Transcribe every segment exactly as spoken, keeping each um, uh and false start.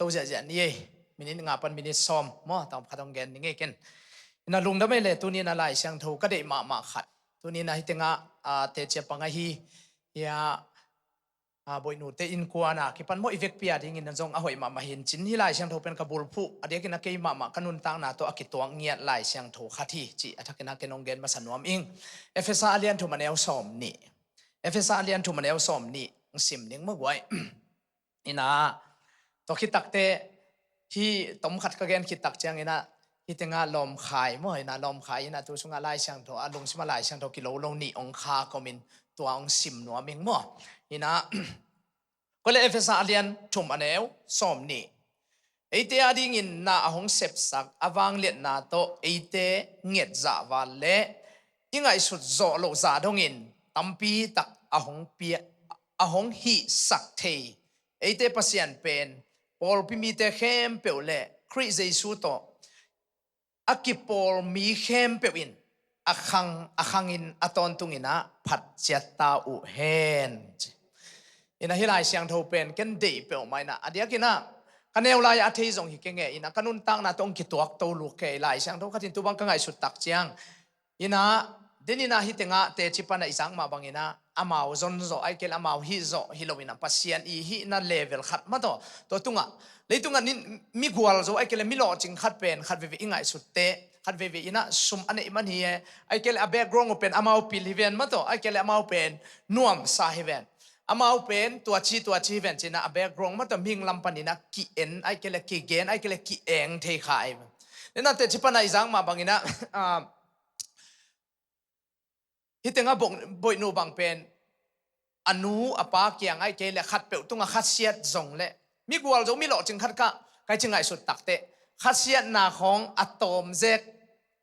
to ziahziah ni ei. Minit nga pan minit sawm maw, tawm khat hong gen ni ngei ken. Ina lungdam ei le, tuni ina Lai Siangtho ka deih mahmah khat, tuni ina hih tengah a, teci a pang ahi, hia, a, boihnute innkuan a kipan maw i vekpi a dingin zong a hoih mahmah hi in cin, hih Lai Siangtho pen ka bulphuh a diakin a kei mahmah ka nuntakna tawh a kituak ngiat Lai Siangtho khat hi cih a thakin a ken hong gen masa nuam ing. Efesa a lian thum a neu sawm nih. Efesa a lian thum a neu sawm nih hong sim ning maw guai. Ina tua khit takte, hih tom khat ka gen khit tak ciang ina hih tengah lawmkhai maw, ina lawmkhai ina tu sungah Lai Siangtho, a lungsima Lai Siangtho kilo lo nih hong kha komin tua hong sim nuam ing maw. Ina kole Efesa a lian thum a neu sawm nih. Eite a dingin na a hong sepsak a vangliatna tawh eite nget zahval le i ngaihsut zawh loh zah dongin tampi tak a hong pia, a hong hihsak thei eite Pasian pen pawlpi mite khempeuh le Khrih Jesu tawh a kipawl mi khempeuh in a khang, a khangin a tawntung ina phat ciat ta uh hen. Ina hih Lai Siangtho pen ken deih peuhmah ina a diakin a ka neu lai a thei zong hi kei nge ina ka nuntakna tawh hong kituak to luk kei Lai Siangtho khat in tu bang ka ngaihsut tak ciang. Ina den ina hih tengah teci pana i zak mah bang ina amau zon zawh ahih kei le amau hih zawh hi lo ina Pasian i hihna level khat mah tawh tua tungah leitungah ni, mi gualzo ahih kei le mi lawhcing khat pen khat veve i ngaihsutte khat veve ina sum a neih man hi e, ahih kei le a background uh pen amau pil hi ven mah tawh, ahih kei le amau pen nuamsa hi ven, amau pen tuaci tuaci hi ven ci ina a background mah tawh mihing lam pan ina ki-en ahih kei le kigen ahih kei le ki-eng thei kha ahi ven. Ina teci pana i zak mah bang ina a, hih tengah boihnu bang pen a nu a pa kiang ahih kei le khatpeuh tungah khasiat zong le mi gualzo mi lawhcing khat kah kai ci ngaihsut takte khasiatna khawng a tawmzek,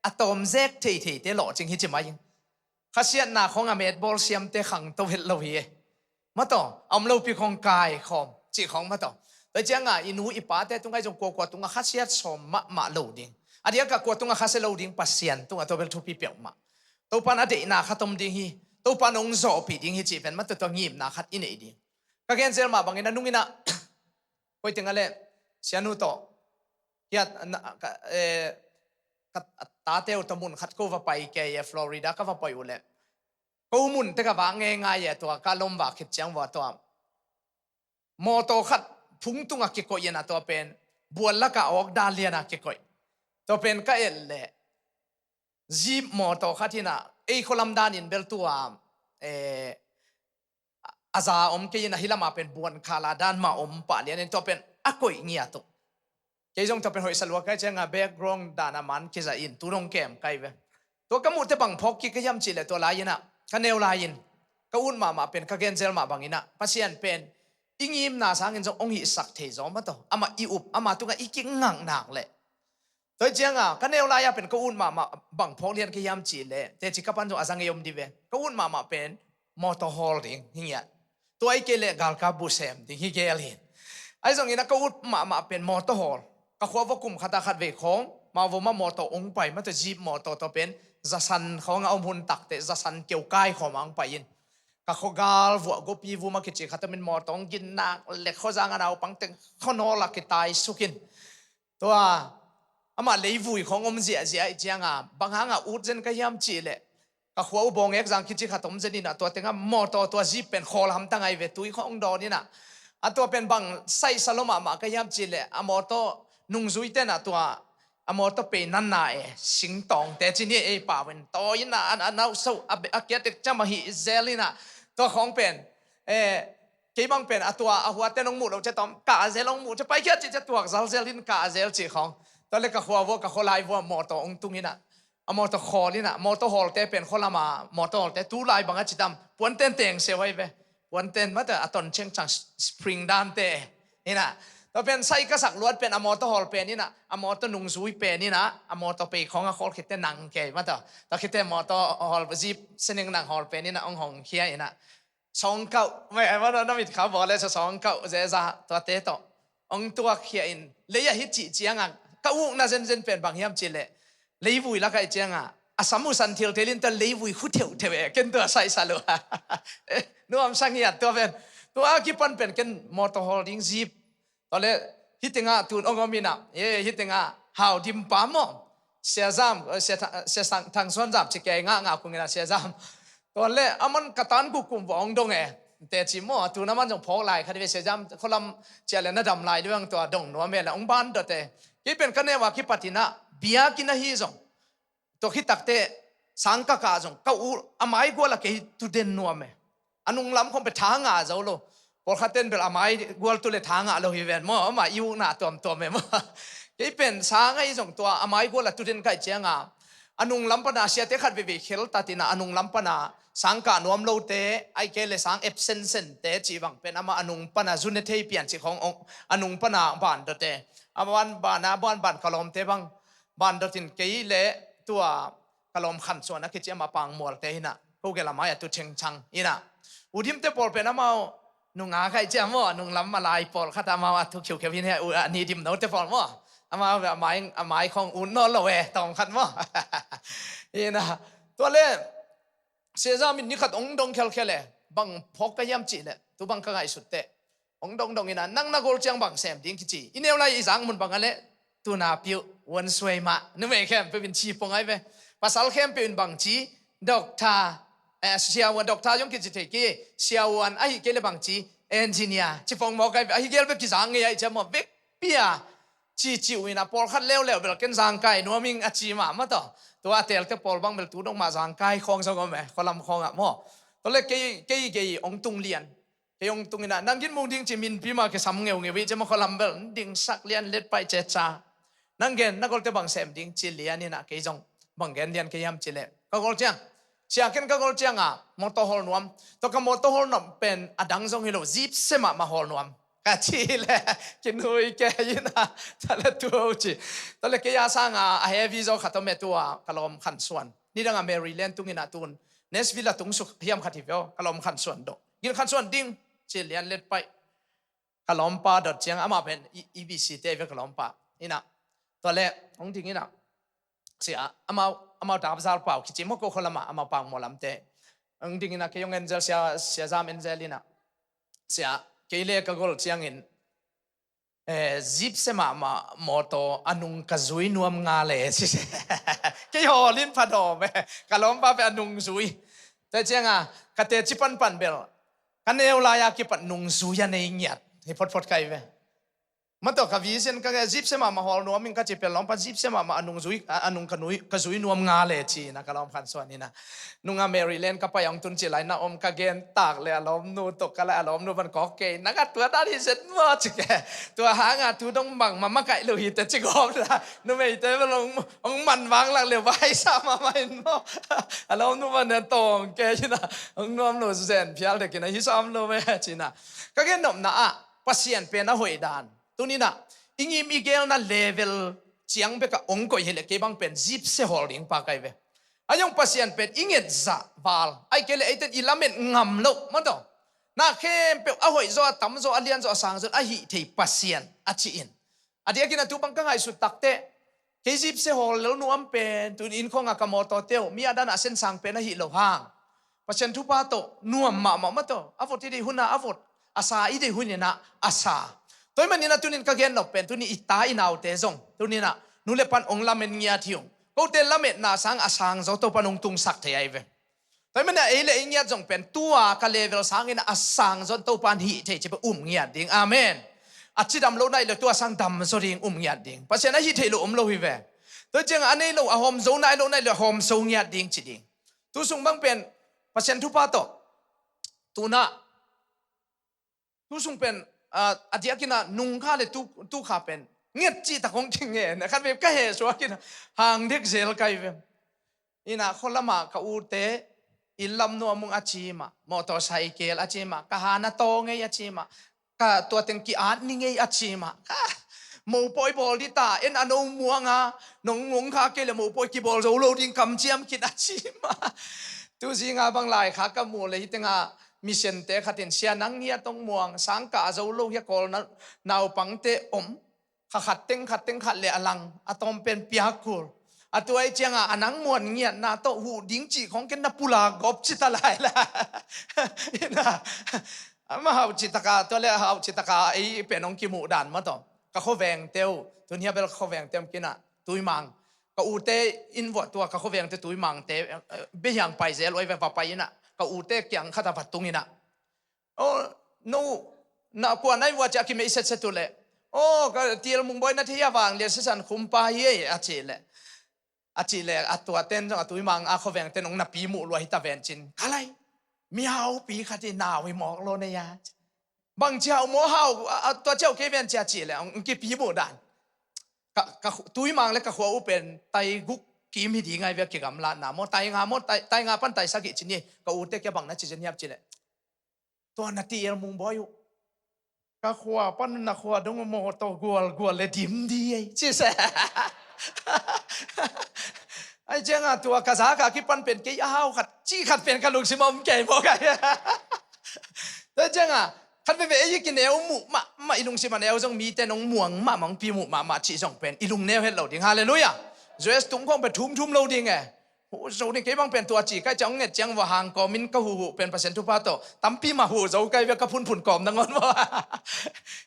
a tawmzek theitheite lawhcing hi ci mai ing. Khasiatna khawng a metbawl siamte khangto het lo hi e. Mataw a om lopi khawng kaikhawm cih khawng mataw. Tua cianga i nu i pate tungah i zong kuakua tungah khasiat sawm mahmah lo ding. A diakah kua tungah khasia lo ding, Pasian tungah tua bel thupi peuhmah. Topan a deihna khat om ding hi. Topan hong zawhpih ding hi cih pen mataw tua ngimna khat i neih ding. Ka genzel mah bangin a nungin ah koi tengah leh sianu tawh hiat ka tate uh tawh mun khat ko va pai kei e, Florida ka va pai uh leh ko munte ka vak ngeingai e, tua ka lom vak khit ciang vua tua mawtaw khat phung tungah kikoih in a tua pen bual lakah awk dan lianah kikoih. Tua pen ka et leh jeep mawtaw khat hinah ei khualam danin bel tua a za om kei in a hi lamah pen buan khala dan mah om pah lianin tua pen a koih ngiat uh. Kei zong tua pen hoihsa lua kai cianga background dan a man kizah in tu dong kem kai ve. Tua ka muhte bang phawk kik ka hiam cihleh tua lai-inah ka neu lai-in ka ut mahmah pen ka genzel mah banginah Pasian pen i ngimna sangin zong hong hihsak thei zaw mataw. Amah i up, amah tungah i kingaknak leh tua hi cianga ka neu lai-ah pen ka ut mahmah bang phawk lian ka hiam cihleh teci ka pan zong a za ngei om di ve. Ka ut mahmah pen mawtaw hawl ding hi ngiat. Tua i kei leh galkap buh sem ding hi gel hi. Ahi zongin a ka ut mahmah pen mawtaw hawl. Ka khua vua kum khatah khat vei khawng mawtaw mawtaw hong pai mataw jeep mawtaw tawh pen zasan khawngah om hun takte zasan keu kai khawmah hong pai in ka khuagal vuah gopi vuma kici khat amin mawtaw hong ginnak leh khuazang a naupang teng khuanawl a kitai sukin tua amah leivui khawng om ziahziah i cianga bang hanga ut zen ka hiam cihleh ka khua uh Bawngek Zang kici khat om zen inah tua tengah mawtaw tua jeep pen khawl hamtang ahi ve, tui khawng dawn inah a tua pen bang saihsa lua mahmah ka hiam cihleh a mawtaw nungzui tenah tua a mawtaw pei nanna e singtawngte ci ni ei pau in tawi inah a nauhso a kiatek cam ahi zel inah tua khawng pen kei bang pen a tua a huate nong muh lo cia tawm kah a zel hong muh cia paikhia cih cia tuak zal zel in kah a zel cih khawng. Tua le ka khua vua ka khualai vua mawtaw hong tung inah a mawtaw khawl inah mawtaw hawlte pen khualama mawtaw hawlte tulai bang a citam puanten teng seu ahi ve. Puanten mata a ton chengchang spring dante inah tua pen sai ka sak luat pen a mawtaw hawl pen inah a mawtaw nungzui pen inah a mawtaw pei khawng a khawl khitte nang kei mata tua khitte mawtaw hawl jeep seneng nang hawl pen inah hong hong khia inah sawngkauh mai ai mawtaw na mit kha bawl le sa sawngkauh zeza tuate tawh hong tuak khia in lei ahi cih cianga ka ukna zenzen pen bang hiam cihleh leivui lakah i cianga a sam uh san thilthel in tua leivui khu theuhtheuh e ken tua saihsa lua. Nuamsa ngiat tua pen tua a kipan pen ken mawtaw hawl ding jeep tua le Hih tengah tun ong om inah, e, hih tengah Hau Dim pa maw, Sia Zam, eh, Sia Tha-, Sia Sang-, Thang Suan Zam ci kei ngah ngah kung inah Sia Zam. Tuan le aman ka tan guk kum va ong dong e, teci maw, tun aman zong phawk lai khat ve, Sia Zam, khualam ciah le na dam lai dih vang tua dong nuam e le ong ban dot e. Kei pen ka neu a kipat inah biakinn ahi zong tua khit takteh sangkah ah zong ka u a maigual a kei tu den nuam e. A nunglam khong pen tha ngah zo lo. Pawlkhat ten bel a maigual tu le tha ngah lo hi ven maw, amah i ukna tuamtuam e maw. Kei pen sang ahi zong tua a maigual a tu den kaih cianga a nunglam pana siate khat veivei kheltat inah a nunglam pana sangkah nuam lote, ahih kei le sang absent sente cih bang pen amah a nung pana zune thei pian cih khong ong, a nung pana ban dote. A ban bana ban ban ka lawmte bang ban dotin kei le tua ka lawm Khan Suan a kici amah pangmualte hinah, ko gel a mai a tu chengchang inah. U Dimte pawl pen amau nunga kaih cia maw, nunglam a lai pawlkhat amau a tu khiukhiu hin he, u a ni Dim note pawl maw. Amau a mai, a mai khong un naw lo e, tawm khat maw. Inah, tua le Sia Zam in ni khat ong dong khelkhel e, bang phawk ka hiam cih le, tu bang ka ngaihsut teh ong dongdong inah, nang na gol ciang bang sem ding kici. I neu lai i zak mun bang a le, tuna piuh, uan suai mah, numei khempeuh in ci pong ai ve. Pasal khempeuh in bang ci, doctor, eh, siauan, doctor zong kici thei kei, siauan ahih kei le bang ci, engineer, ci pong mawk ai ve. Ahi gel bek kizak ngei ai cia maw, bek pia, ci ci uh inah pawlkhat leuleu bel ken zangkai nuam ing a ci mah maw taw. Tua a telte pawl bang bel tu dong mah zangkai khawng zong om e, khualam khawng ah maw. Tua le kei, kei, kei ong tung lian. Kei ong tung inah, nang gin mung ding ci minpi mah kisam ngeungeu i ci maw, khualam bel dingsak lian let paih ceca. Nang gen, na golte bang sem ding ci lian inah, kei zong bang gen lian kei hiam ci le, ka gol ciang, sia ken ka gol cianga mawtaw hawl nuam. Tua ka mawtaw hawl nuam pen a dang zong hi lo, zipse mahmah hawl nuam ka ci le, kinui kei inah, tua le tu o ci. Tua le kei a sanga a heavy zaw khat om e, tua ka lawm Khan Suan. Nidanga Maryland tung inah tun Nashville a tung suk hiam khat hi ve aw, ka lawm Khan Suan dawh. Gin Khan Suan ding, ci lian let paih. Ka lawmpa dot ciang amah pen i, EBC te ve ka lawmpa. Inah, tua le, hong ding inah. Sia, amau, amau dapzal pau kici maw, ko khualam ah, amau pangmual lamte. Hong ding inah, kei hong Angel sia, Sia Zam Angel inah. Sia, kei le ka gol ciangin, eh, zipse mahmah mawtaw a nung ka zui nuam nga le, ci se. Kei hawl in pha dawm e, ka lawmpa pen a nung zui. Tua cianga, ka teci panpan bel, ka neu lai a kipat nung zui a nei ngiat hi photphot kai ve. Maw taw ka vision ka, zipse mahmah hawl nuam ing ka ci pen lawmpa zipse mahmah a nung zui, a, a nung ka nui, ka zui nuam nga le ci inah ka lawm Khan Suan inah. Nunga Maryland ka pai hong tun ci lai na om ka gen tak le a lawmnu tok ka lai, a lawmnu ban kawk kei, na ka tua dan hi zet maw ci ke. Tua hanga tu dong bang mah makaih lo hi te ci gawp la. Numeite bel hong, hong man vang lak le vai sa mahmah in maw. A lawmnu ban a tawng kei inah, hong nuam lo zen phial dek inah, hi sam lo ve ci inah. Ka gen nopna ah Pasian pen a hoih dan. Tuni inah, i ngim i gelna level ciang bek a ong koih hi le kei bang pen zipse hawl ding pa kai ve. A zong Pasian pen i nget zah val, ahih kei le eiten i lamet ngam loh maw taw. Na khempeuh a hoih zaw, a tam zaw, a lian zaw, a sang zaw, a hih thei Pasian a ci in. A diakin a tu bang ka ngaihsut takteh, kei zipse hawl lel nuam pen, tun inn khawngah ka mawtaw teuh, mi a dan a sensang pen a hih lo hang. Pasian thupha tawh nuam mahmah maw taw. A vot i deih hunah a vot, a sa i deih hun inah a sa. Tua ahih manin a tunin ka gen nop pen, tunin i ta i naute zong, tunin ah nu le pan ong lamen ngiat hi ung. Kote lametna sang a sang zaw Topan ong tungsak thei ai ve. Tua ahih manin ah ei le ei ngiat zong pen, tua ka level sangin a sang zaw Topan hih thei ci pen um ngiat ding. Amen. A cidam lo nai le tua sang dam zaw ding, um ngiat ding. Pasian a hih thei lo om lo hi ve. Tua ciang a nei lo, a hawm zo nai lo nai le hawm zo ngiat ding ci ding. Tu sung bang pen Pasian thupha tawh tunah, tu sung pen, ah, a diakin ah nung kha le tu, tu kha pen nget cih tak hong thing nge, na khat vei ka heh suakin hang dek zel kai ve. Inah khualamah ka ute inn lam nuam ung a ci mah, motorcycle a ci mah, ka han a taw ngei a ci mah, ka tua teng ki-at ni ngei a ci mah. Ka mopawi bawl dih ta, en a no muanga, nong ngong kha kei le mopawi kibawl zo lo ding kamciam khin a ci mah. Tu zinga bang laikhak ka muh le hih tengah mission te khatin, sia nang ngiat ong muang, sangkah a zo lo hi a, Kawl naupangte om. Kha khat teng khat teng khat le a lang a tawm pen piak kul. A tuai cianga a nang muan ngiatna tawh huh ding cih khong ken na pulak gawp ci ta lai la. Inah, ama hauh cih taka, tua le hauh cih taka ei pen hong kimuh dan maw taw. ka khuavengte uh, tun hia bel ka khuavengte om kinah, Tuimang, ka ute in vuah tua ka khuavengte Tuimangte, eh, eh, Behiang pai zel uh ai ve, va pai inah, ka ute kiang khat a va tung inah, "Oh, no, na kua nai vua?" ci a kimeih setset uh leh, "Oh, ka Tiel Mung Bawi na thei a, Vanglian sisan khumpa hi ei," a cih leh, a cih leh, a tua ten zong a Tuimang a khuaveng ten hong na pi muh lua hi ta ven cin, "Ka lai, mi haupi khat i nau hi mawk lo nei a, bang ci hau maw hau, a, a, tua ci hau kei ven ci a," cih leh hong kipi muh dan. Ka, ka khu-, Tuimang le ka khua uh pen tai guk kim hi ding ai ve, a kigamlatna maw, tai nga maw, tai, tai nga pan tai sagih cin hi. Ka ute kia bang na ci zen hiam cih leh, "Tua na Tiel Mung Bawi uh ka khua pan na khua dong maw tawh gualgual le dim di ei," ci se. Ai cianga tua ka zak a kipan pen kei a hau khat cih khat pen ka lungsim a om kei maw kai. Tua cianga khat veve ei i kineu muh mahmah, i lungsim a neu zong mite nong muang mahmah, hong pi muh mahmah cih zong pen i lungneu het lo ding. Halleluiah. U S tung khong pen thumthum lo ding e. Huh zo ni, kei bang pen tua ci kai ciang hong nget ciang vua hang kawmin ka huhhuh pen Pasian thupha tawh tampi mah huh zo kai ve, ka phunphun kawm nangawn vua.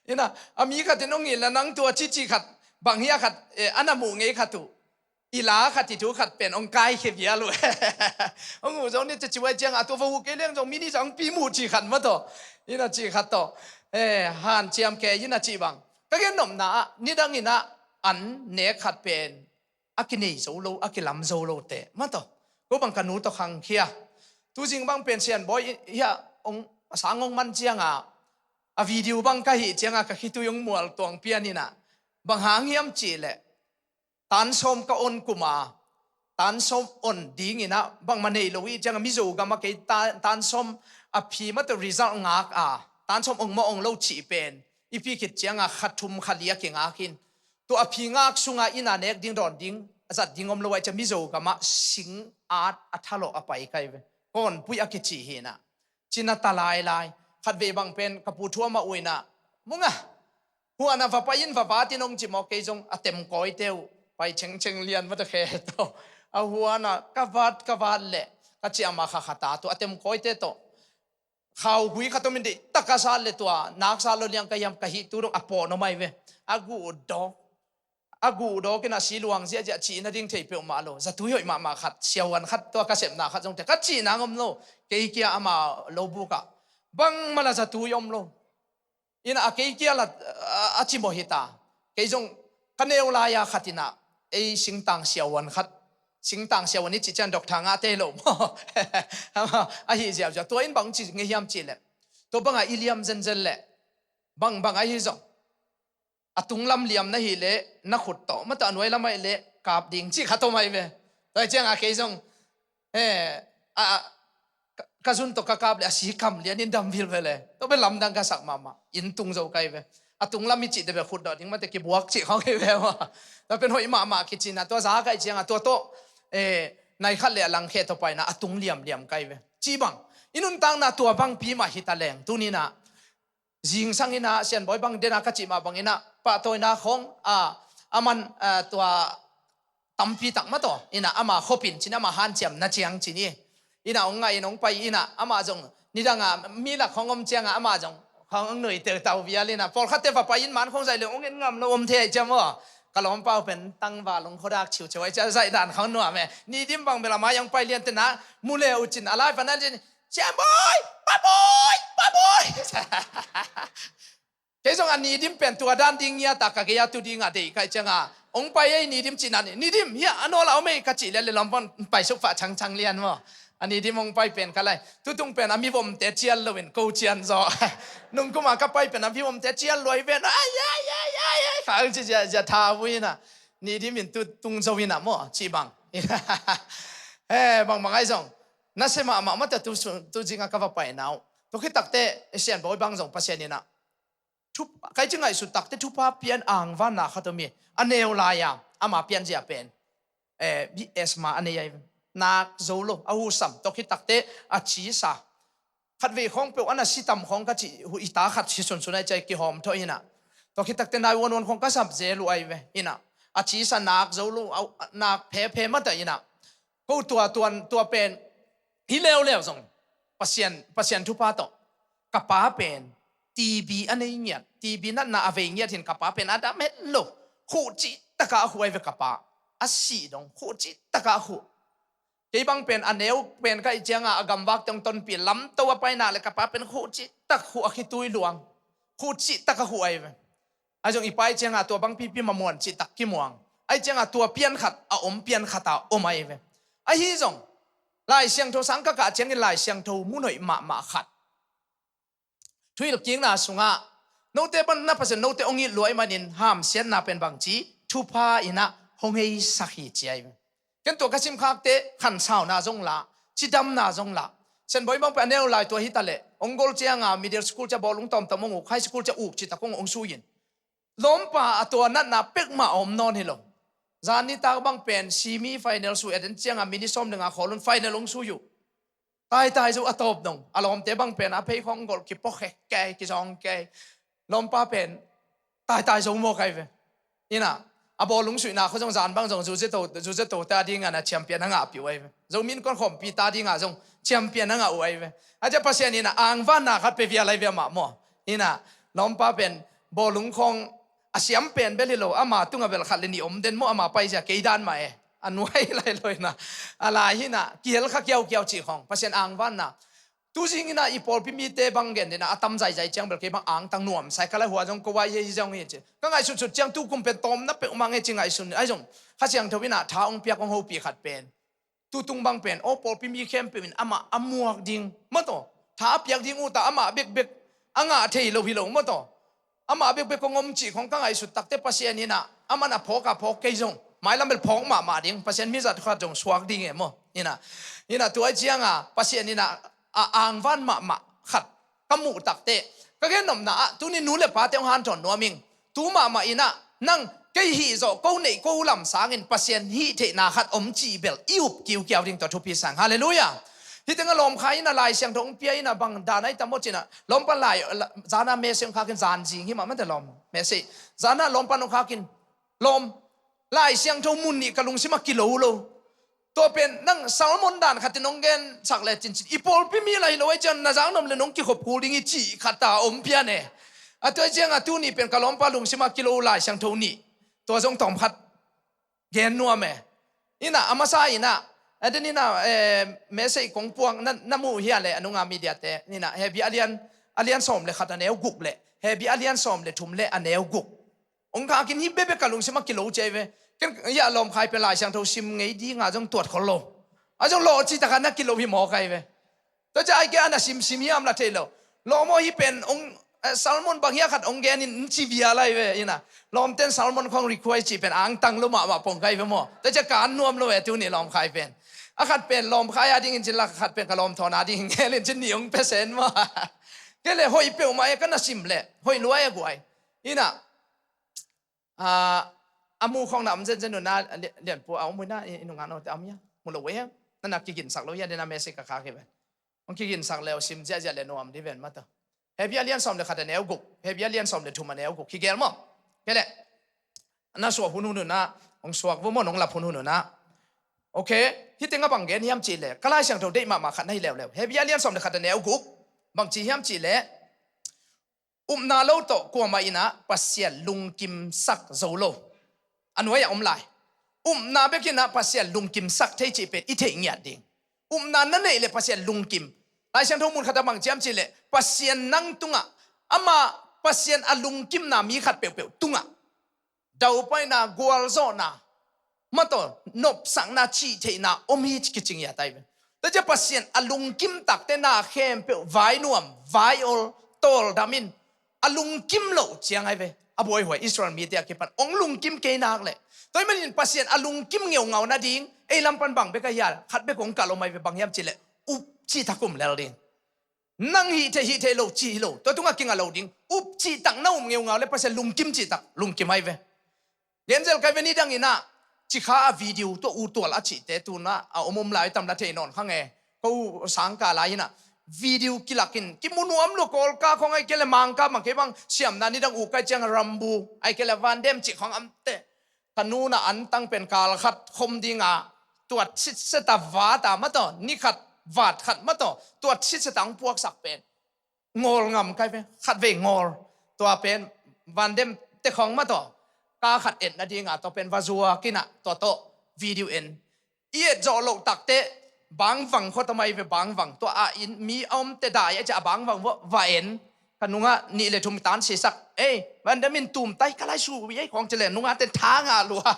Inah, a mi khat in hong ih la nang tua cici khat, bang hia khat, eh, a na muh ngei khat uh, i la khat i thu khat pen hong kaikhia vial uh. Hong huh zo ni ci ci vai ciang a tua va huh kei leng zong mi ni zang pi muh ci khat mah tawh. Inah ci khat tawh, eh, hanciam kei inah ci bang. Ka gen nopna ah, nidang inah an nek khat pen a kinei zo lo, a kilam zo lo te mah tawh. Ko bang ka nu tawh khangkhia. Tuzing bang pen Sian Bawi hia hong, a sang hong man cianga, a video bang ka hih cianga ka khitui hong mual tuang pian inah. Bang hang hiam cih leh, tan sawm ka on kuma, tan sawm on ding inah bangmah nei lo i cianga Mizo gam a kei ta-, tan sawm a phi mah tawh result ngak a, tan sawm ong mah ong lo cih pen i pi khit cianga kha thum kha li a kingak in. Tua a phi ngak sunga inn a nek ding dawn ding a zat ding om lo ai cia Mizo gamah sing at a thalawh a pai kai ve. Kawnpui a kici hi inah. Cina ta lailai. Khatvei bang pen ka pu thuam a uh inah, "Munga, huan a va pai in va vat in," hong ci maw, kei zong a tem kawite uh pai cengceng lian mah ta khe tawh. A huan a ka vat ka vat leh ka ciah ma kha kha ta tua a tem kawite tawh. Khau gui khat om in deih taka sat le tua nak sat lo liang ka hiam ka hih tu dong a pawh no mai ve. A guh dawk, a guh dawk in a si luang ziahziah cihna ding thei peuhmah lo. Zatui hoih mahmah khat, siahuan khat, tua ka sepna khat zong te ka cihna ngom lo. Kei kia ama lo bukah bangmah la zatui om lo. Inah a kei kia la a, a cimawh hita. Kei zong ka neu lai-a khat inah ei singtang siahuan khat, singtang siahuan i cih cian doctor ngah tei lo maw? Ahi ziauziau. Tua in bang ci ngei hiam cih leh, tua bangah i liam zenzen leh bangbang ahi zong a tunglam liam na hih leh na khut tawh mata a nuai lam aih leh kap ding cih khat om ahi ve. Tua hi cianga kei zong, eh, a, a, ka, ka zun tawh ka kap leh a si kam lian in dam vilvel e. Tua pen lamdang ka sak mahmah. Inn tung zo kai ve. A tunglam i cih te ve khut dawh ding mate kibuak cih khawng hi ve maw. Tua pen hoih mahmah kicina tua za kai cianga tua tawh, eh, nai khat leh a langkhe tawh paina a tung liamliam kai ve. Cih bang i nuntakna tua bangpi mah hita leng tuninah zingsang inah Sian Bawi bang dena ka cih mah bang inah pahtawina khawng a, a man, a, tua tampi tak mah tawh inah ama khopin cin ama hanciamna ciang cin hi. Inah hong ngah in hong pai inah amah zong nidangah mi lak khawng om ciangah amah zong khawng hong nui teutau vial inah pawlkhatte va pai in man khawng zaih leng hong en ngam lo om thei aih ciam aw. Ka lawmpa uh pen tangval hong khuadak ciuciu aih ciah zaih dan khawng nuam e. Nidim bang bel a mai hong pai lian tena mu le uh cin a lai van a lian, "Sian Bawi, Pa Bawi, Pa Bawi." Kei zong a Nidim pen tua dan ding ngiat a ka gei a tu dingah deih kaih cianga hong pai ei Nidim cihna ni, "Nidim, hiah a nawl a om ei," ka cih lian le lawm pan pai sukfah cangcang lian maw. A Nidim hong pai pen ka lai tutung pen a mivomte cial loin ko cian zaw. Nungkumah ka pai pen a mivomte cial luai ven, "Ai, ai, ai, ai, ai," kha hong ci ziahziah tha vui inah Nidim in tu tung zo inah maw cih bang. Eh, bangbang ahi zong nasia mahmah mata tu, tu zingah ka va paina uh. Tua khit takte Sian Bawi bang zong Pasian inah thu, kai ci ngaihsut takte thupha pian angvanna khat om hi. A neu lai-a ama pianzia pen, eh, bi asthma a nei ahi. Nak zo lo, a husam, tua khit takte a cisa. Khatvei khawng peuh a na sitam khawng ka cih hu i ta khat si sunsun aih ciah kihawm thawh inah. Tua khit takte nai uanuan khawng ka sap zel uh ahi ve inah. A cisa nak zo lo, a, nak phephe mata inah. Ko tua tuan, tua pen hi leuleu zong Pasian, Pasian thupha tawh ka pa pen T B a nei ngiat. T B natna a vei ngiat hin ka pa pen a dam het lo. Khuh cih takah a khuh ai ve ka pa. A sih dong khuh cih takah a khuh. Kei bang pen a neu pen ka hih cianga a gamvak teng tonpih lamto a paina le ka pa pen khuh cih tak khuh a khitui luang. Khuh cih tak a khuh ai ve. Ahi zong i pa ih cianga tua bang pipi mamuan cih tak kimuang. Ahi cianga tua pian khat a om pian khat a om ai ve. Ahi zong Lai Siangtho sang ka kah ciangin Lai Siangtho mun hoih mahmah khat. Thuhilhkikna sungah note pan na Pasian note hong it luai manin hamsiatna pen bangci thupha innah hong heisak hi ci ai ve. Ken tua ka simkhakte khansauna zong lah, cidamna zong lah. Sianboi bang pen a neu lai tua hita leh hong gol cianga middle school cia bawlung tawmtawm hong uk, high school cia uk citak hong hong suiin. Lawmpa a tua natna pekmah a om nawn hi lo. Zan nitak bang pen semi final su et en cianga mini sawm le nga khawl un final hong sui uh. Taitai zo a tawp dong a lawmte bang pen a pheikhawng golh kipok hek kei kizawng kei. Lawmpa pen taitai zo maw kai ve. Innah a bawlung suihna kho zong zan bang zong zuzeto zuzeto ta dinga na champion a ngahpih uh ai ve. Zomi innkuan khawmpi ta dinga zong champion a ngah uh ai ve. A cia Pasian innah angvanna khat pe vial ai ve amah maw. Innah lawmpa pen bawlung khawng a siam pen bel hi lo, ama tunga bel khat le nih om den maw, ama paizia kei dan mah e. A nuai lai lo innah a lai hinah kihel kha kiaukiau cih khawng Pasian angvanna. Tuzing innah i pawlpi mite bang gen dinah a tam zaizai ciang bel kei bang angtang nuamsai ka lai hua zong ko ai hi zong hi ci. Ka ngaihsutsut ciang tukum pen tawmna peuhmah nge ci ngaihsun ai zong Kha Siangtho innah tha hong piak hong hopih khat pen tutung bang pen aw pawlpi mi khempeuh in amah a muak ding maw taw. Tha a piak ding uh ta amah bekbek a ngah thei lo hi lo maw taw. Amah bekbek kong om cih khong ka ngaihsut takte Pasian innah aman a phawk a phawk kei zong mailam bel phawk mahmah ding Pasian mi zat khat zong suak ding e maw. Innah innah tua ai cianga Pasian innah a angvan mahmah khat ka muh takte ka gennopna ah tuni nu le pate hong hanthawn nuam ing. Tu mahmah innah nang kei hih zawh ko neih ko lam sangin Pasian hih theihna khat om cih bel i up kiukiau ding tua thupi sang. Halleluiah. Hih tengah lawmkhai innah Lai Siangtho hong pia innah bang dan ai tam aw cinah lawmpan lai zana message hong khakin zan zing hi mah mate lawm message zana lawmpan hong khakin lawm Lai Siangtho mun nih ka lungsimah kilo lo. Tua pen nang Salmon dan khatin hong gensak le cincin i pawlpi mi lai lo ai cian na zangnom le nong kikhop kul ding i cih khat ta om pian e. A tua cianga tuni pen ka lawmpa lungsima kilo Lai Siangtho nih tua zong tawm khat gen nuam e. Innah a masa innah a den innah message kong puak na muh hia le a nunga mediate innah Hebia a lian a lian sawm le khat a neu guk le Hebia a lian sawm le thum le a neu guk. Hong khakin hi bebe ka lungsima kilo ciai ve. Ken ia lawmkhai pe Lai Siangtho sim ngei dinga zong tuat khol lo. A zong lawh ci takah na kilo hi maw kai ve. Tua cia ai ke ana simsim hiam la thei lo. Lawm aw hi pen hong Salmon bang hia khat hong genin ci via lai ve innah lawmten Salmon khong request cih pen angtang lo mahmah pong kai ve maw. Tua cia kan nuam lo e tuni lawmkhai pen. A khat pen lawmkhai a dingin cin la khat pen ka lawmthawn a dingin gelin cin ni hong pesen maw. Ke le hoih peuhmah e ka na sim le hoih luai a guai. Innah a mu khawng na om zenzen uh na lianpu a om uh na i nungak note a om hia mu lo uh hia. Nana kiginsak lo hia dena message ka khak hi ven. Hong kiginsak le uh sim ziahziah le nuam di ven mata. Hebia lian sawm le khat a neu guk Hebia lian sawm le thum a neu guk kigel maw. Kele na suak hunhun uh na hong suak vo maw nong lap hunhun uh na. Ok. Hih tengah bang gen hiam cih le ka Lai Siangtho deih mahmah khat na hi leuleu Hebia lian sawm le khat a neu guk. Bang ci hiam cih le upna lo tawh kuamah innah Pasian lungkimsak zo lo. A nuai-ah om lai. Upna bekinnah Pasian lungkimsak thei cih pen i theih ngiat ding. Upna na neih le Pasian lungkim. Lai Siangtho mun khatah bang ciam cih leh Pasian nang tungah amah Pasian a lungkimna mi khat peuhpeuh tungah daupaina gualzawhna mataw nopsakna cihtheihna om hi kicing hi a tai ve. Tua cia Pasian a lungkim takte na khempeuh vainuam vaiol tawldam in a lungkim loh ciang ai ve. A buaihuai Israel mite a kipan ong lungkim kei nak leh tua hi manin Pasian a lungkim ngeungau nading ei lam pan bang bek a hial khat bek ong kalh om ai ve bang hiam cih leh up cih tak um lel ding. Nang hih theih hih theih lo cih hi lo tua tungah kinga lo ding. Up cih tak na um ngeungau le Pasian lungkim cih tak lungkim ai ve. Genzel kai ve ni dang inah cikha a video tua utual a cihte tunah a om om lai tam la thei nawn kha nge. Ko u sangka lai inah video kilakin kimu nuam lo Kawlka khong ai kele Mangka mang kei bang siamna ni dang u kai ciang Rambu ai kele Vandem cih khong amte. Ka nuna antang pen kal khat khom dinga tuat sitseta vata mataw ni khat vat khat mataw tuat sitseta ang puaksak pen. Ngawl ngam kai ve khat vei ngawl. Tua pen Van Damme te khong mah tawh, ka khat et nadinga tua pen va zuak in ah, tua tawh video en. I et zawh loh takteh bangvang khua tawh mai ve, bangvang. Tua ah in mi a om te dai a ciah a bangvang va, va en. Ka nungah nih le thum tan sisak, "Ei, Van Damme in tum tai ka lai su ei," khong ci le nungah ten tha ngah lua.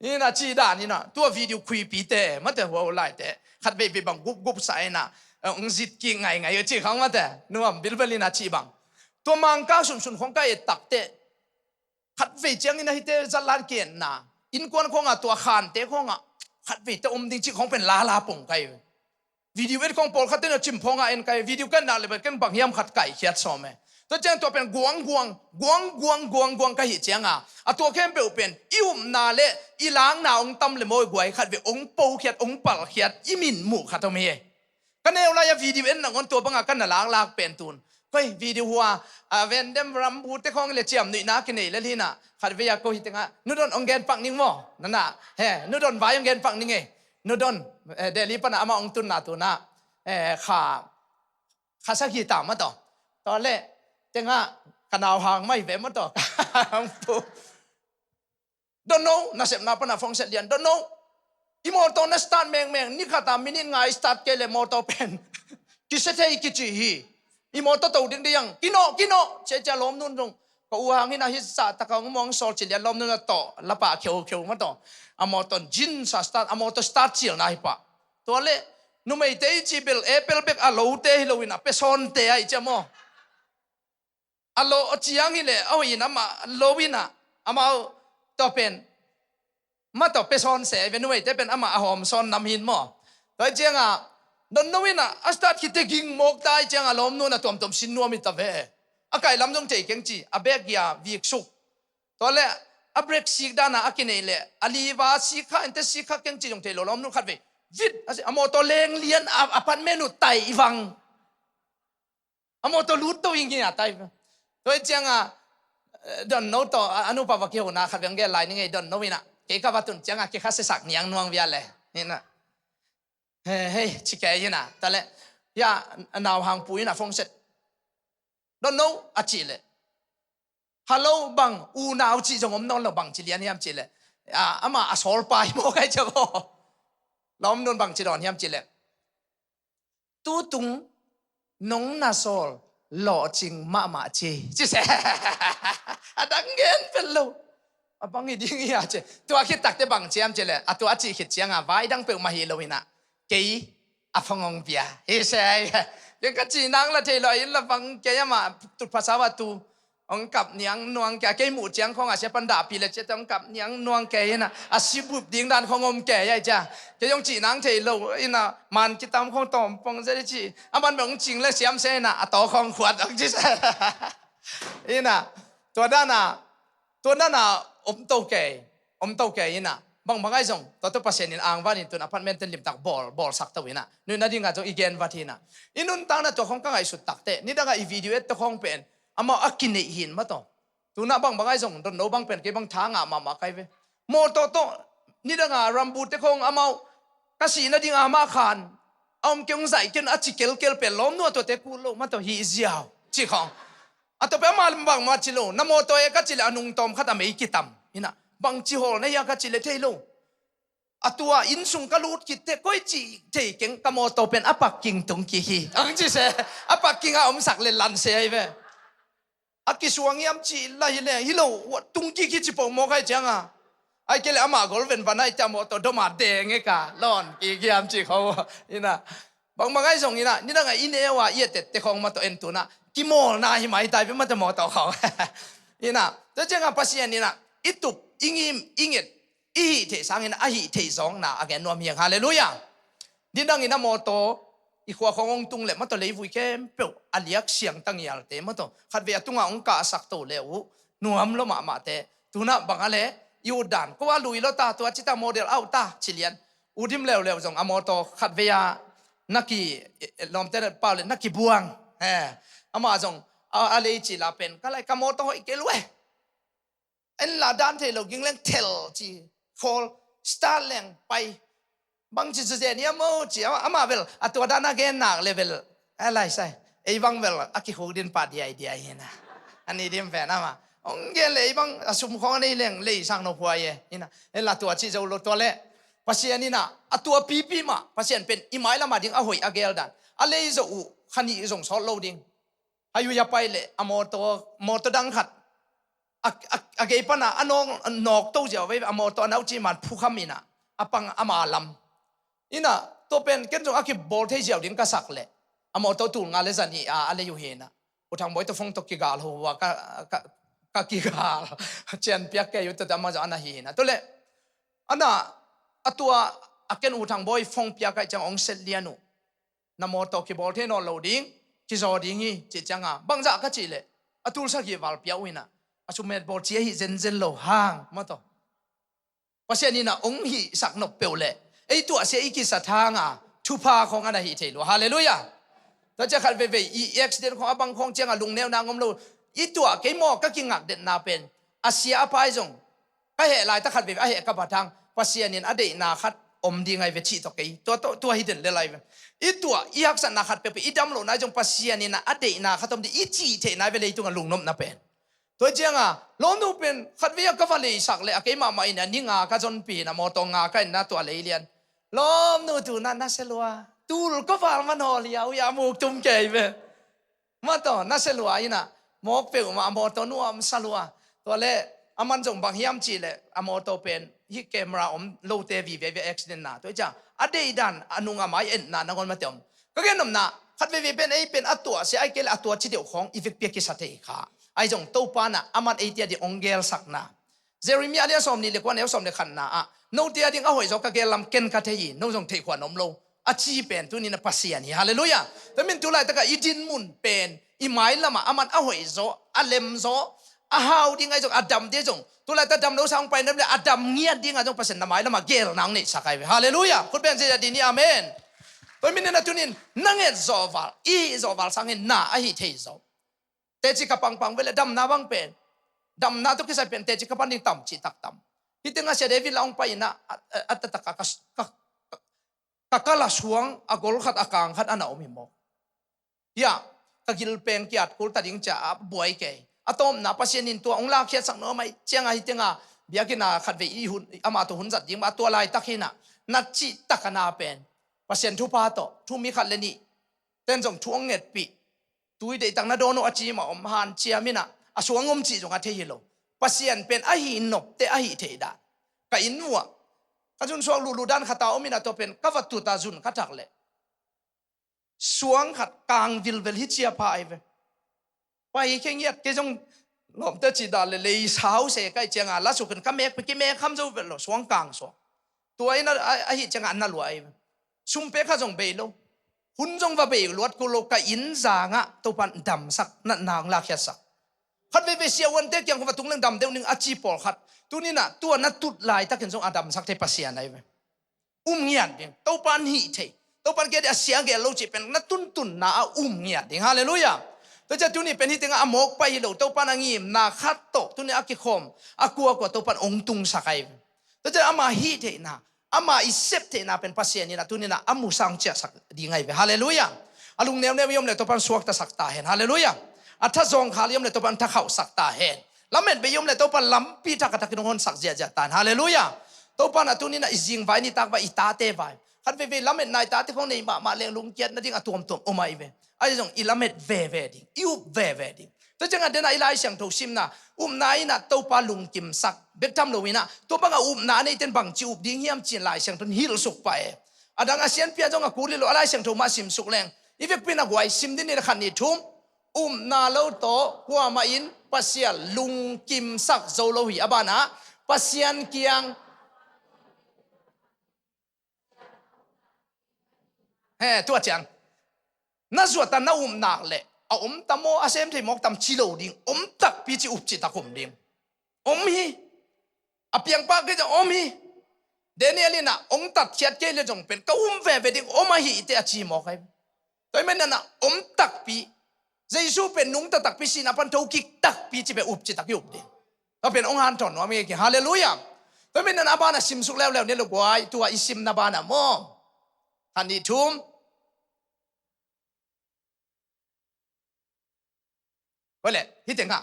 Ina ci dan ina, tua video khuipi te mate, hua lai te khat vei vei bang gup gup sa ina, ong zit ki ngai ngai ci khang mate, nuam bilbel ina ci bang. Tua Mangkang sunsun khong ka et takteh khat vei ciang ina hite zatlan ki etna, innkuan khonga tua khante khonga khat vei te om ding ci khong pen lala pong kai. Video et khong pawlkhat ten a cimphawng a en kai, video kan nak le ken bang hiam khat kaikhiat sawm e. Tua ciang tua pen guang guang guang guang guang guang ka hih cianga, a tua khempeuh pen i upna le i lakna ong tam le mawi guai khat ve ong pokhiat ong palkhiat i min muh khat om hi. Ka neu lai a video en nangawn tua banga ka na laklak pen tun, koi video hua, a, Van Damme rambu te khong le ciam nuihna kinei le lina khat vei a ko hi tenga, "Nu Don ong gen pak ning maw, nana he, Nu Don vai ong gen pak ning e." Nu Don, eh, Delhi pana ama ong tunna tuna, eh, kha, kha sagih ta mataw. Tua le tenga ka nau hang mai ve mataw. Don no, nasepna pana phone set lian, don no. I motor na start mengmeng, ni khata minute nga i start kei le motor pen kisia thei kici hi. I motor to ding ding, kino, kino, cia cia lawmnun dong. Ka u hangin a hisa taka ong mong sawl ci lian lawmnun a tawh lapa kheukheu mataw. A motor jin sa start, a motor start cilna hi pah. Tua le numeite i ci bel Apple bek a lote hi loin a pesawnte a i cia maw. A lo a ciang hi le a hoih in amah lo in a, amau tua pen mataw pesawn se ve, numeite pen amah a hawm sawn nam hin maw. Tua i cianga don no in a, a start khit te ging mawk ta i cianga lawmnun a tuamtuam sin nuam hi ta ve. A kai lam zong thei keng ci, a bek gia vik suk. Tua le a brake sik dana a kinei le a liva sik kha, ente sik kha keng ci zong thei lo, lawmnun khat vei vit a motor leng lian a, a pan menu tai i vang. A motor lut to i ngia tai. Tua i cianga, eh, don no tawh a, a nupa va kihona khat veng gel lai ni ngei don no ina. Kei ka va tun cianga kei kha sesak niang nuang via le. Ina. He, he, ci kei ina. Ta le, ya, a nau hang pu ina phone set. Don no, a ci le. Hello bang, unau ci zong om nawn lo, bang ci lian hiam ci le. A, ama a sawl pa hi maw kai cia bo. Lawmnun bang ci dawn hiam ci le. Tutung nong na sawl lawhcing mahmah ci. Ci se. A dang gen pen lo. A bang hi ding hi a ci. Tua khit takte bang ciam ci le. A tua a ci khit cianga vai dang peuh mah hi lo ina. Kei a phone ong pia. Hi se. Kei ka ci nang la thei lo in la bang kei ama tut phasa va tu. Ong kap niang nuang kei, kei muh ciang khong a sia pan dahpi le cia te ong kap niang nuang kei ina, a sibup ding dan khong om kei ai cia. Kei ong cih nang thei lo ina, man kitam khong tawm pong zia di ci. A man bang ong cing le siam sia ina, a taw khong khuat ong ci sia. Ina, tua dana, tua dana om to kei, om to kei ina. Bang bang ai zong, tua tu Pasian in angvan in tun apartment ten limtak bawl, bawl sak to ina. Nui na ding a zong i gen vat hi ina. I nuntakna tua khong ka ngaihsut takte, nidang a i video et to khong pen, amau a kineih hin mataw. Tuna bang bang ai zong don no bang pen kei bang tha ngah mahmah kai ve. Mawtaw tawh nidanga rambu te khong amau ka sihna dinga amah khan a om kei ong zaih kei un a ci kelkel pen lawmnu a tuate kul lo mataw hi ziau ci khong. A tawh pen amah bang mah ci lo, na mawtaw e ka ci le a nungtawm khat a mei kitam. Hina bang ci hawl na hia ka ci le thei lo. A tua inn sung ka lut khit teh koi cih thei keng, ka mawtaw pen a parking tung kik hi. Ang ci se, a parking a omsak le lan se ai ve. A kisuang hiam cih la hi le, hi lo, tung kik hi ci pawh mawk ai cianga. Ai kei le amah gol ven van ai cia mawtaw doma deng e ka, lawn kik hiam ci kho. Ina, bang bang ai zong ina, nidang a i neu a i a tette khong mataw en tuna kimawlna hi mai tai ve mataw mawtaw khong. Ina, tua cianga Pasian ina, i tup, i ngim, i nget, i hih theih sangin a hih theih zawkna a gen nuam hiang. Halleluiah. Nidangin a mawtaw i khua khong hong tung le mataw leivui khempeuh a liak siang tangialte mataw khatvei a tunga hong kahsak to le uh nuam lo mahmahte. Tuna bang a le i ut dan ko a lui lo ta, tua cita model auh ta ci lian. Udim leuleu zong a mawtaw khatvei a na ki, lawmte pau le na kibuang. He, amah zong a, a lei ci la pen ka lai ka mawtaw hoih kei lue. En la dan thei lo, ging leng thel ci, khawl, start leng pai. Bang ci zu zen hiam maw ci, ama, ama bel a tua dan a gen nak le bel a lai sai. Ei bang bel a kikhuk din pah diaidiai hi na. A ni din pen ama hong gen leh ei bang a sum khawng a nei leng leisak nop huai e hi na. Ei la tua cih zo lo tua leh Pasian in ah a tua pipi mah Pasian pen i mailam a ding a hoih a gel dan a lei zawh uh kha nih zong sawt lo ding. Highway a pai leh a mawtaw, mawtaw dang khat a, a, a gei pan a a nawk, nawk to ziau vei, a mawtaw a nauci man phukham in ah a pang ama lam. In ah tua pen ken zong a kibawl thei ziau ding ka sak leh a mawtaw tul nga le za nih a a lei uh hi na. U Thang Bawi tawh phone tawh kigal ho uh a ka, ka, ka kigal cian piak kei uh tawh ama zong a na hi na. Tua leh a na a tua a ken U Thang Bawi phone piak ahih ciang hong set lian uh. Na mawtaw kibawl thei nawn lo ding, kizaw ding hi, cih cianga bangzah ka cih leh a tul sagih val pia uh in ah a sum metbawl ci a hih zenzen lo hang mawtaw. Pasian in ah hong hihsak nop peuh leh ei tuahsia i kisat hanga thupha khawng a na hih thei lua. Halleluiah. Tua ciah khat veivei i accident khawng a bang khawng cianga lungneuna ngom lo. I tuah kei maw ka kingakdetna pen a sia a pai zong ka heh laitak khat veivei a heh ka bat hang Pasian in a deihna khat om ding ai ve cih tawh kei tua, tua, tua hi den le lai ve. I tuah i haksatna khat peuhpeuh i dam lohna i zong Pasian in a deihna khat om ding i cih theihna ai ve leitungah lungnopna pen. Tua cianga lawmnu pen khat vei a ka va leisak leh a kei mahmah in a ni nga ka zonpi in a mawtaw nga ka in na tua lei lian. Lawmnu tu na na se lua tul ka val man haw lia ui a muk tum kei ve. Mawtaw na se lua in ah mawk peuhmah a mawtaw nuam sa lua. Tua leh a man zong bang hiam cih leh a mawtaw pen hih camera om lote vive ve accident na tua i ciang a deidan a nung a mai enna nangawn mate om. Ka gen nopna khat veivei pen ei pen a tuahsia ai kei leh a tua ci deuh khawng i vekpi a kisa thei kha. Ai zong Topa in ah a man ei tia ding hong gelsakna. Jeremiah lian sawm nih le kua neu sawm le khatna ah note a ding a hoih zaw ka gel lam ken ka thei hi, no zong theih khuan om lo a ci pen tuni in a Pasian hi. Halleluiah. Tua min tu laitakah i din mun pen i mailamah a man a hoih zaw, a lem zaw, a hau ding ai zong, a dam ding ai zong tu laitak dam lo sa hong pai nam le a dam ngiat dingah zong Pasian na mailamah gelna hong neihsak ai ve. Halleluiah. Khut beng zia din hi. Amen. Tua min in a tuni in na nget zawh val, i hih zawh val sangin na a hih thei zaw. Teci ka pangpang veleh damna bang pen damna tawh kisai pen teci ka pan ding tam cih tak tam. Hih tengah Sia David la hong pai in ah a, a, a taktak a ka, ka, ka kal a suang a gol khat a kang khat a na om hi maw. Hiah ka gilpeng kiat kul ta ding cia a buai kei. A tawpna Pasian in tua hong lakkhiatsak nuam ai ciangah hih tengah biakinn ah khat vei i hun, amah tawh hun zat ding mah a tua laitak hi in ah na cih tak a na pen Pasian thupha tawh thu mi khat le nih ten zong thu hong ngetpih. Tui deihtak na dawn uh a ci mah om hanciam in ah a suang om cih zong a thei hi lo. Pasian pen a hih nopte a hih theih dan. Ka inn vuah ka zunsuak luhluh dan khat a om in ah tua pen ka va tut a zun ka thak leh suang khat kang vilvel hi cia pha ai ve. Pai khe ngiat kei zong lawmte cih dan le lei sau se ka hih ciangah la suk in ka mek pi kimek kham zo vet lo suang kang suak. Tua in a, a, a hih ciangah a na lua ai ve. Sum pek kha zong bei lo. Hun zong va bei luat kul lo ka inn zangah Topan damsak natna hong lakkhiatsak. Khat veivei siahuante kiang khua va tung leng dam deuh ning a ci pawlkhat. Tuni in ah tua na tut laitakin zong a damsak thei Pasian ai ve. Um ngiat ding. Topan hih thei. Topan kia ding a sia gel lo cih pen na tuntunna a um ngiat ding. Halleluiah. Tua ciah tuni pen hih tengah a mawk pai hi lo Topan a ngimna khat tawh tuni a kikhawm a kuakua Topan hong tungsak ai ve. Tua ciah ama hih theihna ama i sep theihna pen Pasian in a tuni in ah a musa hong ciahsak ding ai ve. Halleluiah. A lungneuneu i om le Topan suaktasak ta hen. Halleluiah. A thazawng khal i om le Topan thakhauhsak ta hen. Lamet bei i om le Topan lampi thak a takin hong honsak ziahziah ta hen. Halleluiah. Topan a tuni in ah i zingvai nitak vai i tate vai khat veivei lametna i tate khong nei mahmah leng lungkiat nading a tuamtuam om ai ve. Ahi zong i lamet veve ding i up veve ding. Tua ciangah dena i Lai Siangtho simna upna in ah Topa lungkimsak bek tham lo in ah tua bangah upna a neiten bangci up ding hiam ci-in Lai Siangtho in hilhsuk pah e. A dang a sianpi ah zong a kul hi lo a Lai Siangtho mah simsuk leng i vekpi in a guai sim ding ni le khat nih thum. Upna lo tawh kuamah in Pasian lungkimsak zo lo hi a banah Pasian kiang He, tua ciang na zuata na upnak le a om tam aw a sem thei mawk tam ci lo ding. Om takpi ci up citak om ding. Om hi. A piangpah kei ciang om hi. Daniel in ah hong tatkhiat kei le zong pen ka um veve ding om ahi te a ci mawk ahi. Tua hi manin ah om takpi Jesu pen nungta takpi sihna pan thokik takpi ci pen up citak i up ding. Tua pen hong hanthawn nuam hi ki. Halleluiah. Tua hi manin ah a banah simsuk leuleu ni lo guai tua i simna banah maw. Khat nih thum. Leh, hih tengah.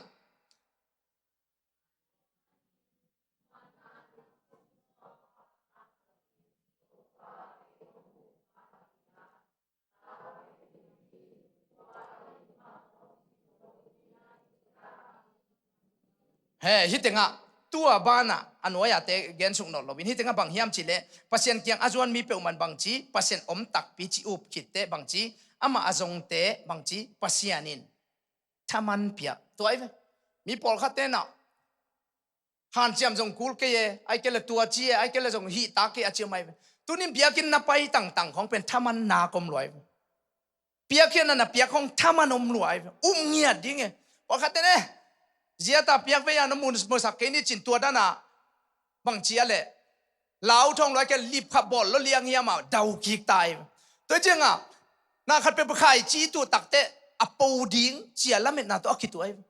He, hih tengah, tua banah, a nuai-ah te gensuk nawn loin. Hih tengah bang hiam cih leh, Pasian kiang a zuan mi peuhmah in bangci, Pasian om takpi ci up khit teh bangci, amah a zongte bangci, Pasian in thaman pia. Tua hi ve. Mi pawlkhat te na, hanciam zong kul kei e, ai kei leh tua ci e, ai kei leh zong hih tak kei a ci om ai ve. Tunin biakinn na pai tangtang khawng pen thaman na om lua ai ve. Piakkhiatna na piak khawng thaman om lua ai ve. Um ngiat ding e. Pawlkhat te ne, zia ta piak ve a, na mun musak kei ni cin tua dan a bangci a leh, lau thawng lua ai kei leh lipkhap bawl lo liang hiam a dau kik ta ai ve. Tua ciang a, na khat peuh khaici tuh tak teh a po ding ci a lametna tawh a kituak ai ve.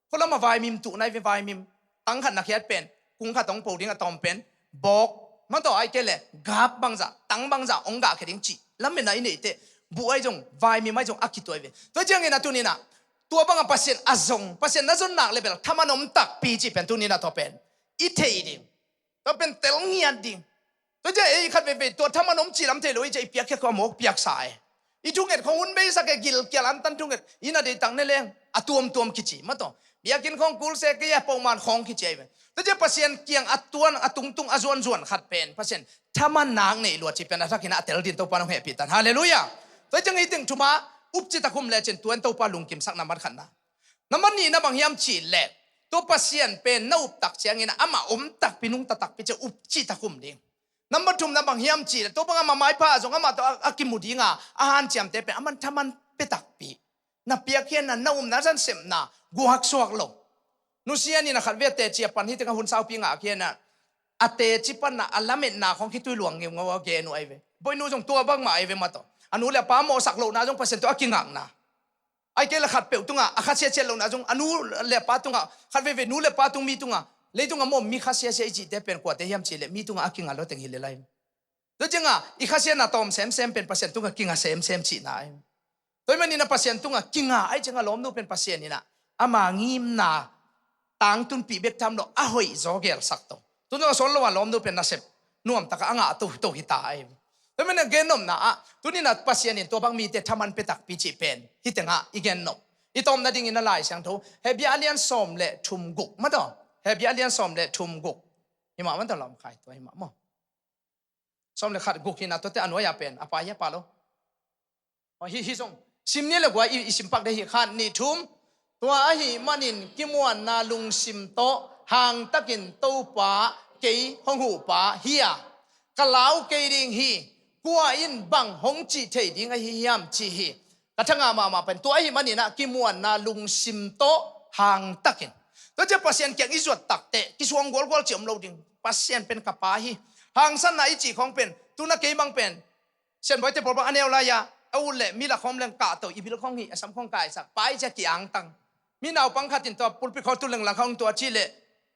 Khualam ah vaimim tuh nai ve, vaimim. Tang khat na khiat pen, kung khat hong po ding a tawm pen, bawk, mah tawh ai kei leh gap bangzah, tang bangzah hong gah khia ding cih lametna i neih teh, buh ai zong, vaimim ai zong a kituak ai ve. Tua ciangin a tunin ah, tua bang a Pasian a zong, Pasian na zon nak leh bel thaman om takpi cih pen tunin ah tua pen i thei ding. Tua pen tel ngiat ding. Tua ciang ei khat veivei tua thaman om cih lam thei lo, i ciang i piakkhiat khawng a mawk piaksa e. I thunget khawng hun beisak e, gilkial antan thunget. Inn a deihtak ne leng a tuamtuam kici, mah tawh. Biakinn khawng kul se kei a, pawlman khawng kici ai ve. Tua ciang Pasian kiang a tuan, a tungtung, a zuanzuan khat pen Pasian thaman nak nei lua cih pen a thakin a tel ding Topa nong hehpih tan. Halleluiah. Tua ciang hih teng thum ah up citak um lecin tua in Topa lungkimsak nambat khatna. Nambat nihna bang hiam cih leh, tua Pasian pen na up tak ciangin amah om takpi, nungta takpi ciang up citak um ding. Nambat thumna bang hiam cih leh, tua bang amah maipha ah zong amah tawh a, a kimu ding a, a hanciamte pen aman thaman pia takpi. Na piakkhiatna, na upna, na sepna guaksuak lo. Nusia in a khat vei a teci a pan, hih tengah hun saupi ngah khiat in a, a teci pan a, a lametna khawng khitui luang ngeungau a gen uh ai ve. Boinu zong tua bangmah ai ve, mah tawh. A nu leh a pa mawhsak lohna zong Pasian tawh a kingakna. Ai kei leh khat peuh tungah a khasia ciat lohna zong, a nu leh a pa tungah, khat veivei nu leh pa tung, mi tungah, leitung a mawh mi khasia sia i cihte pen kuate hiam cih leh mi tungah a kinga lo teng hi lel ai. Tua ciang a i khasiatna tawm semsem pen Pasian tungah kinga semsem cihna ai. Tua ahih manin a Pasian tungah kinga ahih ciang a lawmnu pen Pasian in a, ama ngimna tangtunpih bek tham lo a hoih zaw gelsak to. Tu zong a suan lo a lawmnu pen nasep nuamtak a ngah toto hi ta ai. Tua ahih manin a gennopna ah, tuni in a Pasian in tua bang mite thaman pia takpi cih pen hih tengah i gennop. I tawpna dingin a Lai Siangtho, Hebru a lian sawm leh thum guk, mah tawh. Hebru a lian sawm leh thum guk. Hi mah, mah tawh, Lawmkhai tua hi mah maw. Sawm leh khat, guk hi in a, tuate a nuai-ah pen a pai hi a, pai lo. Aw, hih, hih zong sim ni leh guai, i, i sim pak ding hi. Khat, nih, thum. Tua ahih manin kimuanna lungsim tawh hangtakin, Topa, kei hong huhpa hi a, ka lau kei ding hi. Kua in bang hong cih thei ding ahi hiam, ci hi. Ka thangah mahmah pen tua ahih manin a kimuanna lungsim tawh hangtakin. Tua ciang Pasian kiang i zuat tak teh kisuang gualgual cih om lo ding. Pasian pen ka Pa hi. Hangsanna i cih khawng pen, tu in a kei bang pen, Sianbawite pawl bang a neu lai-a, a ut leh mi lak khawm leng kahto, i bil khawng hih, a sam khawng kaisak, Pa hi ci a ki-angtang. Mi naupang khat in tua pulpit khawng tu leng lang khawng tua ci leh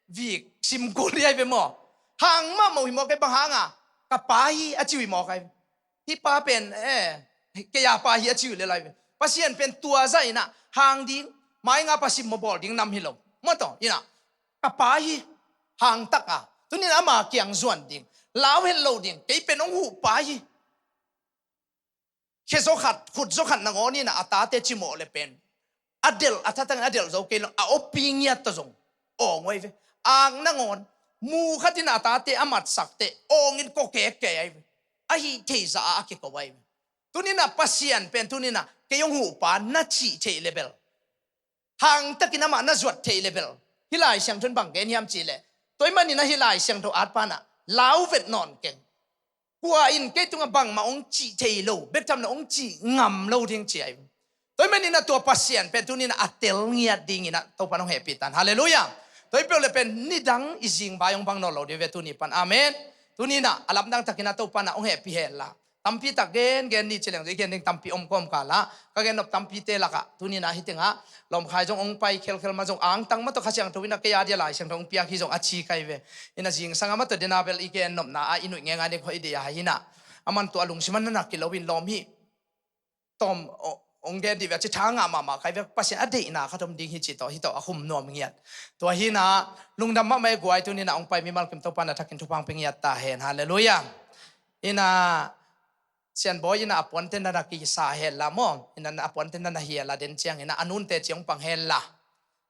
vik sim kul hi ai ve maw. Hang mahmah uh hi mawk ai, bang hang a, ka Pa hi a ci uh hi mawk ai. Hih pa pen, eh, kei a Pa hi a ci uh lel ai ve. Pasian pen tua zah in a hang ding, mainga pa simmawh bawl ding nam hi lo. Mah tawh in a, ka Pa hi, hangtak a, tuni in ama kiang zuan ding, lau het lo ding, kei pen hong huhpa hi. Khe zaw khat, khut zaw khat nangawn in a, a tate cimawh leh pen a delh, a thatangin a delh zo kei lo, a awpi ngiat tawh zong awng uh ai ve. Ak nangawn, mu khat in a tate a matsak teh awngin kawkek kei ai ve. Ahi thei zah a kiko ai ve. Tuni in a Pasian pen tuni in a kei hong huhpa na cih theih leh bel, hangtakin amah na zuat theih leh bel, hih Lai Siangtho in bang gen hiam cih leh, tua ahih manin a hih Lai Siangtho at pan a lau vet nawn keng. Kua in kei tungah bangmah hong cih thei lo, bek tham lo, hong cih ngam lo ding ci ai. Tua ahih manin a tua Pasian pen tuni in a tel ngiat dingin a Topa in hong hehpih tan. Halleluiah. Tua hi peuh leh pen nidang i zingvai hong bang nawn lo ding ve tuni pan. Amen. Tuni in a a lamdang takin a Topa in a hong hehpih hen la. Tampi tak gen gen ni ci leng zong i gen ding tampi om kawmkal ah, ka gennop tampite lakah tuni in a hih tengah Lawmkhai zong hong pai khelkhel mah zong, angtang mah tawh Kha Siangtho in a kei a dia Lai Siangtho hong piak hi zong a ci kei ve. In a zingsang a mah tawh dena bel i gennopna ah i nuih ngeingai ding khaw i deih a hi in a, aman tua a lungsim a na nak kilo in lawm hi. Tawm, aw, hong gen dih ve a ci tha ngah mahmah kai ve, Pasian a deihna khat om ding hi ci tawh, hi tawh a khum nuam ngiat. Tua hi na, lungdam mahmah e guai, tuni na hong pai mimal kim Topa na thakin thupha hong pia ngiat ta hen. Halleluiah. Ina, Sianbawi ina a puante na na kisa hen la maw, ina a puante na na hi a la den ciang ina a nunte ci hong pang hen la.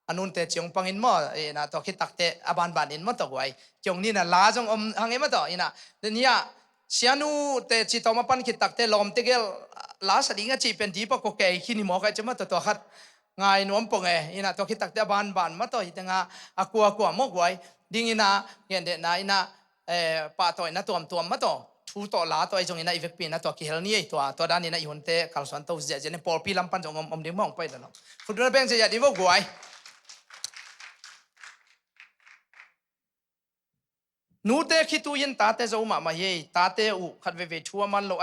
A nunte ci hong pangin maw, ina tua khit takte a banban in maw tawh guai. Kiong ni na la zong om hang e maw tawh, ina, nia, sianute ci tawh ma pan khit takte lawmte gel la sa ding a cih pen dih pah kua kei khin hi maw kai ci maw tawh, tua khat ngai nuam pong e, ina tua khit takte a banban maw tawh, hi tenga a kuakua maw guai. Ding ina, ngen dehna ina, eh, pahtawina tuamtuam maw tawh, thu tawh la tawh ahi zongin a i vekpi na tua kihel ni ei tua, tua dan ina i hunte kalsuan to ziahziah ni, pawlpi lam pan zong om, om ding maw hong pai dan lo. Khutbetna beng ziahziah dih vo guai. Nute khitui in tate zo mahmah hi ei, tate uh khat veivei thu a man lo ai